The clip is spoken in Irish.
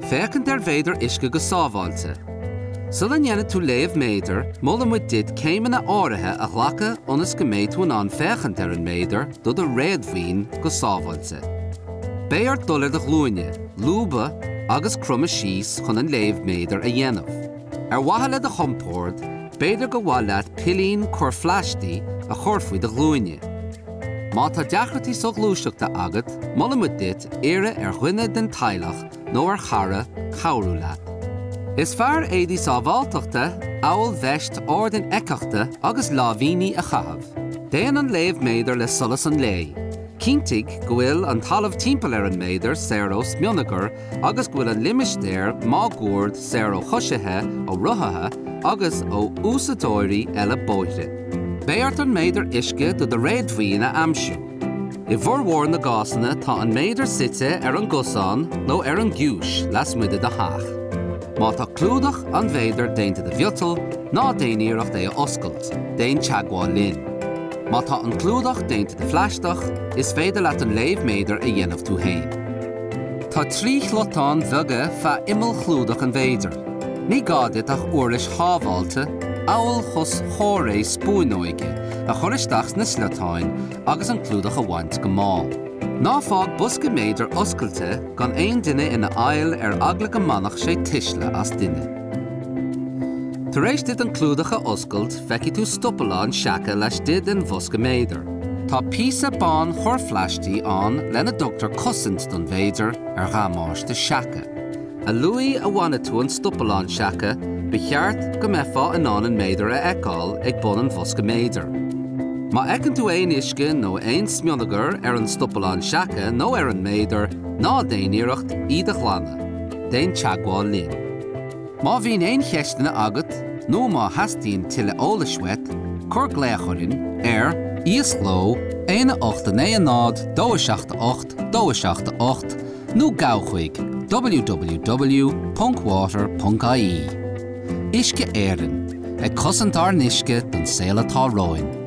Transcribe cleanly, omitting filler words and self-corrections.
Féachaint ar mhéadar uisce go sábháilte. Sula ndéanfaidh tú léamh méadair, molann muid duit céimeanna áirithe a ghlacadh ionas go mbeidh tú in ann féachaint ar an méadar do do réadmhaoin go sábháilte. Beidh ort dul ar do ghlúine, lúbadh agus cromadh síos chun an léamh méadair a dhéanamh. Ar mhaithe le do chompord, b'fhéidir gur mhaith leat pillín corrphlaistigh a chur faoi do ghlúine. Má tá deacrachtaí soghluaisteachta agat, molann muid duit iarraidh ar dhuine den teaghlach nó ar chara cabhrú leat. Is fearr éadaí sábháilteachta, amhail veist ard-infheictheachta agus láimhíní a chaitheamh. Déan an léamh méadair le solas an lae. Cinntigh go bhfuil an talamh timpeall ar an méadar saor ó smionagar agus go bhfuil an limistéar máguaird saor ó choisithe, ó rothaithe agus ó úsáideoirí eile bóithre. Beidh ort an méadar uisce do do réadmhaoin a aimsiú. I bhformhór na gcásanna tá an méadar suite ar an gcosán nó ar an gciumhais lasmuigh de do theach. Má tá clúdach an mhéadair déanta de mhiotal, ná déan iarracht é a oscailt, déan teagmháil linn. Má tá an clúdach déanta de phlaisteach, is féidir leat an léamh méadair a dhéanamh tú féin. Tá 3 shliotán bheaga feadh imeall chlúdach an mhéadair. Ní gá duit ach uirlis shábháilte, amhail chos chomhréidh spúnóige, a chur isteach sna sliotáin agus an clúdach a bhaint go mall. Ná fág bosca méadair oscailte gan aon duine ina fheighil ar eagla go mbainfeadh sé tuisle as duine. Tar éis duit an clúdach a oscailt feicfidh tú stopallán seaca laistigh den bhosca méadair. Tá píosa bán corrphlaistigh ann lena dtugtar cosaint don mhéadar ar dhamáiste seaca. A luaithe a bhainfidh tú an stopallán seaca, ba cheart go mbeifeá in ann an méadar a fheiceáil ag bun an bhosca méadair. Má fheiceann tú aon uisce nó aon smionagar ar an stopallán seaca nó ar an méadar, ná déan iarracht iad a ghlanadh. Déan teagmháil linn. Má bhíonn aon cheisteanna agat nó má theastaíonn tuilleadh eolais uait, cuir glaoch orainn ar, Íosghlao, 1 8 9 0 2 7 8 2 7 8, nó gabh chuig www.water.ie. Uisce Éireann, ag cosaint ár n-uisce don saol atá romhainn.